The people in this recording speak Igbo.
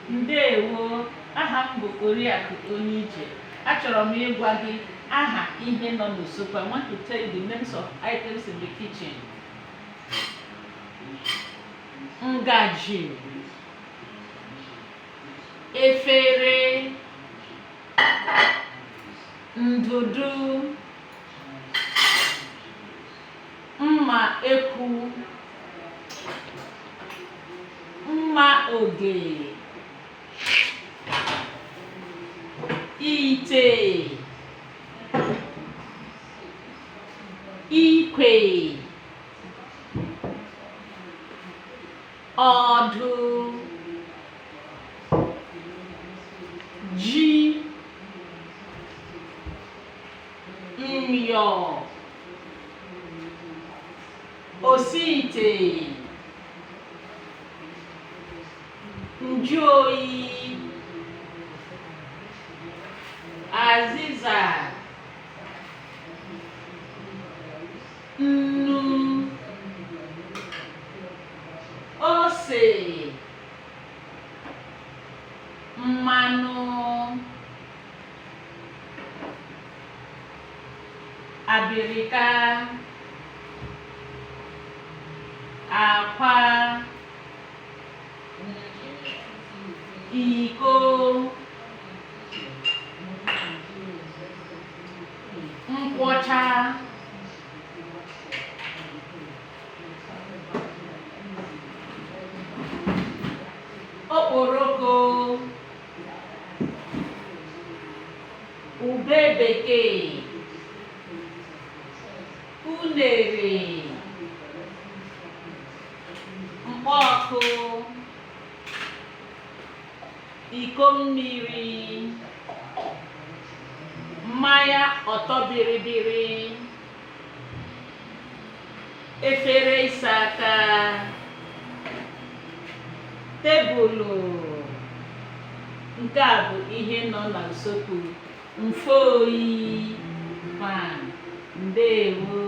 Ndewo, aha m bụ Oriakụ Onyeije. Achọrọ m ịgwa gị aha ihe nọ n'usekwu. I want to tell you the names of items in the kitchen. Ngaji, efere, ndụdụ, mma ekwu, mma oge, ite, ikwe, ọdụ, ji, myọ, osi ite, njụoyi, azịza, nnu, ose, mmanụ, abịrịka, akwa, iko, nkwọcha. Okporoko, ube bekee, unere, mkpọọkụ, iko mmiri, mmanya ọtọ bịrịbịrị, efere ịsa aka, tebụlụ. Nke a bụ ihe nọ na usekwu. Mfe oyi, fan. Ndewo.